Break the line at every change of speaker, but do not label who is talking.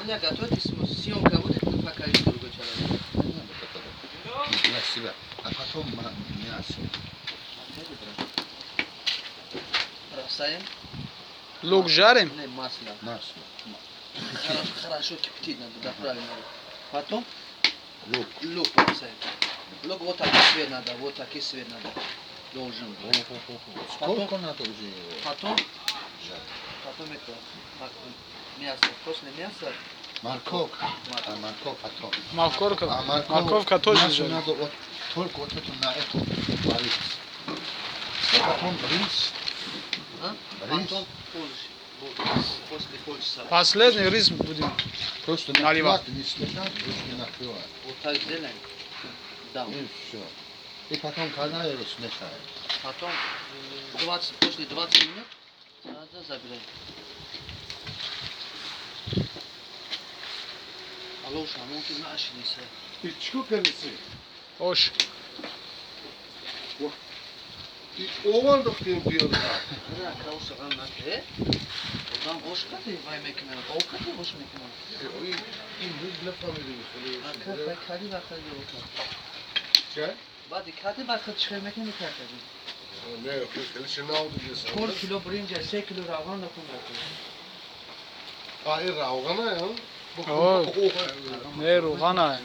Для готовить съемка будет, покажи другой человек.
Не надо это для себя. А потом мясо.
Бросаем.
Лук жарим?
Не, масло.
Масло.
Хорошо, хорошо кипятить надо, да, правильно. Потом
Лук.
Лук бросаем. Лук вот такой цвет надо, вот такой цвет надо. Должен быть.
Сколько надо уже его
Потом,
жарить?
Потом это, так, мясо. После мяса
Морковка. А морковь потом.
Морковка.
А морковь,
Морковка тоже
мясо
жарим.
Надо вот, только вот это на эту варить. Потом рис.
А?
Рис.
Потом позже. После полчаса.
Последний рис будем
Просто
наливать.
накрывать, не слышать, просто накрывать.
Вот так сделаем. Да.
И все. И потом, когда его смешаем?
Потом 20, после 20 минут надо забирать. Алло, шамон ки нашиниса.
И чӣ кардиси?
Ош.
И овардохтем пиёза.
На кауса гам наке. Одам ош кати вай мекунад, об кати ош мекунад.
Имрӯз нафаҳмидем.
Ака вай кади вақт ёб.
Чай?
Баъди кади вақт чӣ мекунӣ карди?
Не, хеле шинавдиги.
4 кило бринҷа, 3 кило равған дакун дакун.
А, ин равғана, я?
О. Не, равғана.